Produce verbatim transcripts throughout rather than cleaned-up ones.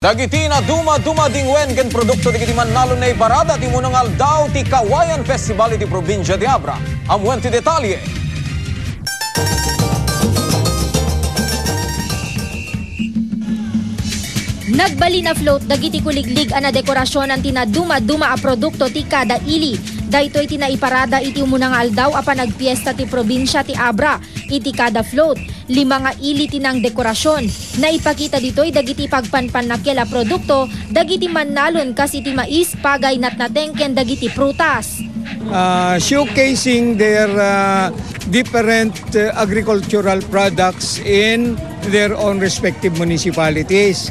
Dagiti nadumaduma a dingwen ken produkto dagiti mannalon naiparada ti umuna nga aldaw ti Kawayan Festival iti probinsia ti Abra. Ammuen ti detalye. Nagbalin a float dagiti kuliglig a nadekorasionan ti nadumaduma a produkto ti kada ili. Daytoy ti naiparada iti umuna nga aldaw a panagpiesta ti probinsia ti Abra. Iti kada float, lima nga ili ti nangdekorasion. Naipakita ditoy dagiti pagpanpannakel a produkto dagiti mannalon kas iti mais, pagay, natnateng ken dagiti prutas. Uh, showcasing their uh, different uh, agricultural products in their own respective municipalities.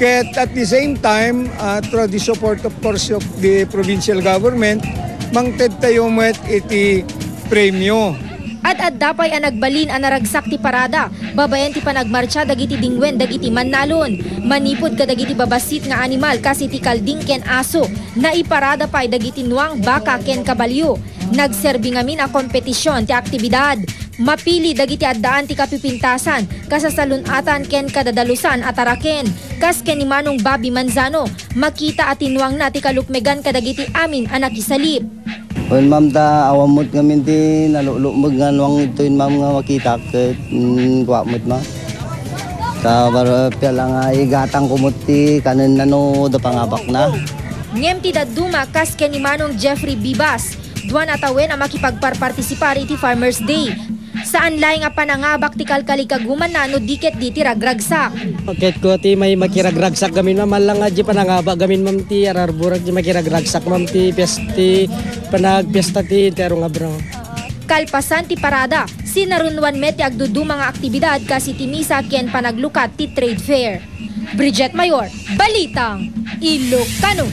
Ket at the same time, uh, through the support, of course, of the provincial government, mangted tayo met iti premyo. Ad-adda pay a nagbalin a naragsak ti parada, babaen ti panagmartsa dagiti dingwen dagiti mannalon. Manipud kadagiti babassit nga animal kas iti kalding ken aso, naiparada pay dagiti nuang, baka ken kabalio. Nagserbi ngamin a kompetision ti aktibidad. Mapili dagiti addaan ti kapipintasan, kasasalun-atan ken kadadalusan a taraken. Kas ken ni Manong Bobby Manzano, makita a tinuangna ti kalukmegan kadagiti amin a nakisalip. Wen, ma'am, ta awan met ngamin ti nalulukmeg nga nuang ditoy, ma'am, nga makita ket, mm, kua met, ma'am. Ta baro, piala nga igatang ko met ti kanen nano da pangabakna. Ngem ti dadduma, kas ken ni Manong Jeffrey Bibas, duan a tawen a makipagparpartisipar iti Farmers Day. Saan laeng a panangabak ti kalkalikagumanna no di ketdi ti ragragsak. Ket ko ti may makiragragsak gamin, ma'am, mallang a di panangabak gamin, ma'am, ti ararburak di makiragragsak, ma'am, ti pies-, ti panagpiesta ti entero nga Abra. Kalpasan ti parada, sinarunnuan met ti agduduma nga aktibidad kas iti misa ken panaglukat ti trade fair. Bridget Mayor, Balitang Ilocano.